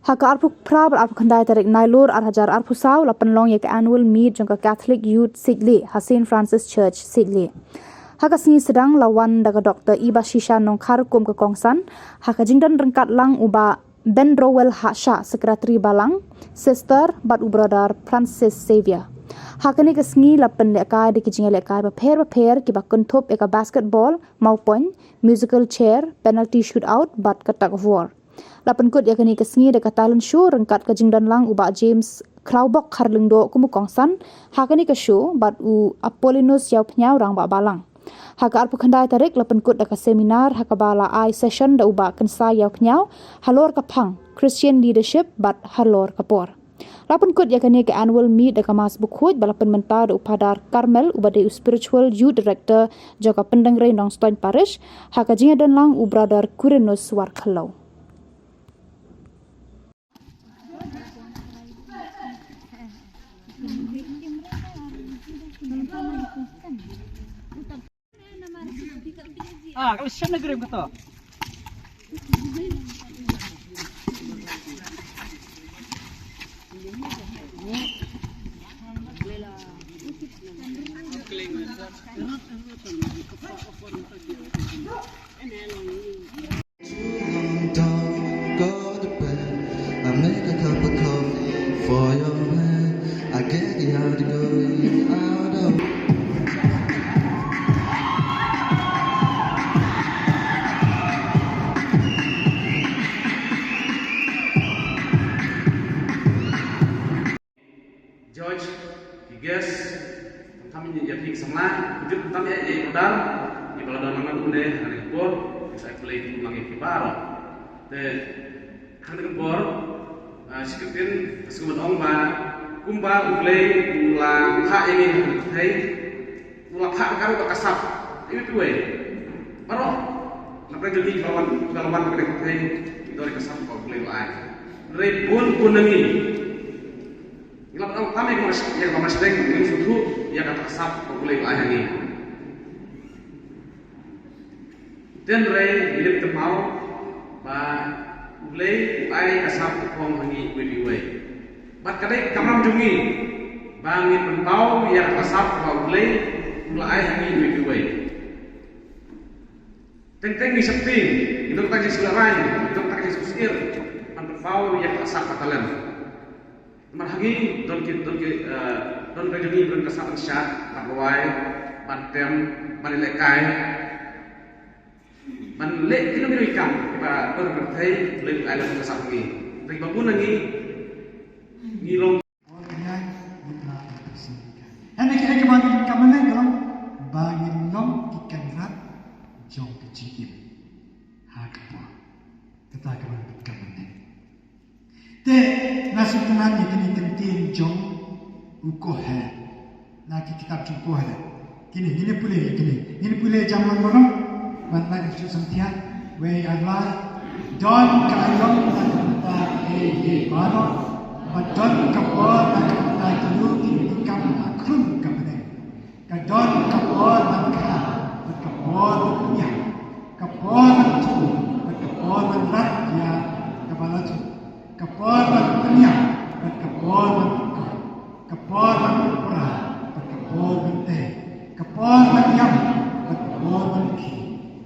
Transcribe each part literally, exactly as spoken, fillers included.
Ha ka arphew phra bad arphew khyndai tarik Nailur ar hajar arphew saw la pynlong ïa ka annual meet jong ka Catholic Youth Sitli ha Saint Francis Church Sitli. Ha ka sngi sdang la wan da ka Doktor Iba Shisha Nongkhar kum ka kongsan, ha ka jingdon ryngkat lang u Bah Bendrowell Hasha, Secretary Balang, Sister, bad u Brother Francis Xavier. Ha kane ka sngi la pynlehkai da ki jingïalehkai bapher bapher kiba kynthup ïa ka basketball, mawpoiñ, musical chair, penalty shootout, bad ka tug of war. La pynkut ïa kane ka sngi da ka talent show ryngkat ka jingdon lang u Bah James Khlawbok Kharlyngdoh kum u kongsan ha kane ka show bad u Apollinus Ïawphniaw Rangbah Balang. Ha ka arphew khyndai tarik la pynkut da ka seminar ha kaba la ai session da u Bah Kynsai Ïawphniaw halor ka phang Christian leadership bad halor ka por. La pynkut ïa kane ka annual meet da ka Mass Bakhuid ba la pynmynta da u Phadar Carmel uba dei u Spiritual Youth Director jong ka Pyndengrei Nongstoiñ Parish, ha ka jingïadon lang u Brother Quirinus Warkhallow. Ah, kalau siap negeri kata. I make a cup of coffee for your man. I get the other girl out of George, ki guest, tam ïa ki samla, kujut tam ïa ïa order, ïa ba la don lang kumne, ha kane ka por, sa khublei kum lang ïa ki baroh. Te, ha kane ka por, ah, shi kyntien, ka sngewbha ban ong ba, kumba U Blei u la phah ïa ngi ha kane ka pyrthei, u la phah ka ruh bad ka sap, iwei pa iwei. Baroh, na pdeng jong ngi kiba wan, kiba la wan ha kane ka pyrthei, ngi don ka sap kaba U Blei u la ai. Hynrei bun bun na ngi. Ngi la pyndonkam ïa ka mas-, ïa ka masdeng, ngi sngewthuh ïa kata ka sap kaba U Blei u la ai ha ngi. Hynrei ngi leh kynmaw ba U Blei u ai ka sap ka phong ha ngi iwei pa iwei. Bad ka dei ka kamram jong ngi ba ngin pynpaw ïa ka sap kaba U Blei u la ai ha ngi iwei pa iwei. Teng teng ngi sheptieng, ngi don tang ka jingsngewlehrain, ngi don tang ka jingsngewsyier ban pynpaw ïa ka sap ka talent. Namar ha ngi don ki, don ki, eh, don ka jong ngi, don ka sap ban shad, ban rwai, ban tem, ban lehkai, ban leh kino kino ki kam kiba don ha ka pyrthei, leh ai la ka sap ha ngi. Te kiba bun na ngi, ngi long. Hynrei kiba ngin kam mynne ka long ba ngin long ki kynrad jong ka jingim ha ka por. Kata kaba ngin kam mynne. Te nga sngewtynnat ïa kine ki ktien jong u Koheleth. Na ki kitab jong u Koheleth. Kine, ngin ïa pule ïa kine. Ngin ïa pule jam lang baroh. Ban lait shu samthiah. Wei ar lai. Don ka aïom na ka bynta kiei kiei baroh. Bad don ka por na ka bynta kino kino ki kam ha khun ka bneng. Ka don ka por ban kha bad ka por ban pynïap, ka por ban thuh bad ka por ban rat ïa kaba la thuh, ka por ban pynïap bad ka por ban pynkoit, ka por ban pynpra bad ka por ban tei, ka por ban ïam bad ka por ban khih,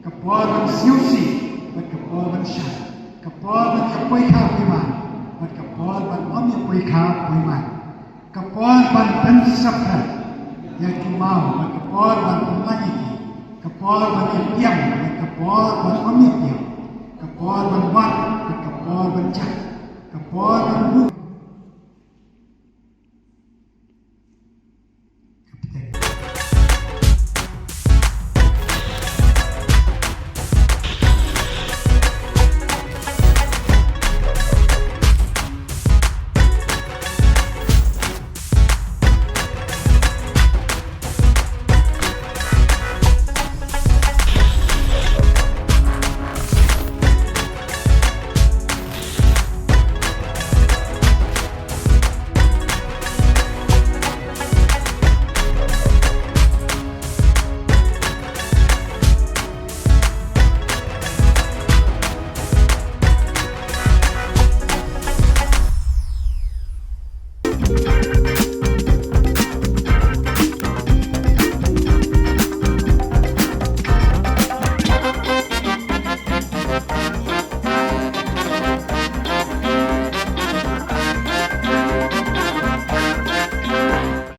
ka por ban sngewsih bad ka por ban shai, ka por ban ïa poi kha poimah bad ka por ban ym ïa poi kha poimah. Ka por ban pynsaphriang ïa ki maw bad ka por ban pynlait ïa ki. Ka por ban ïa pdiang bad ka por ban ym ïa pdiang. Ka por ban wad bad ka por ban jah. Ka por ban buh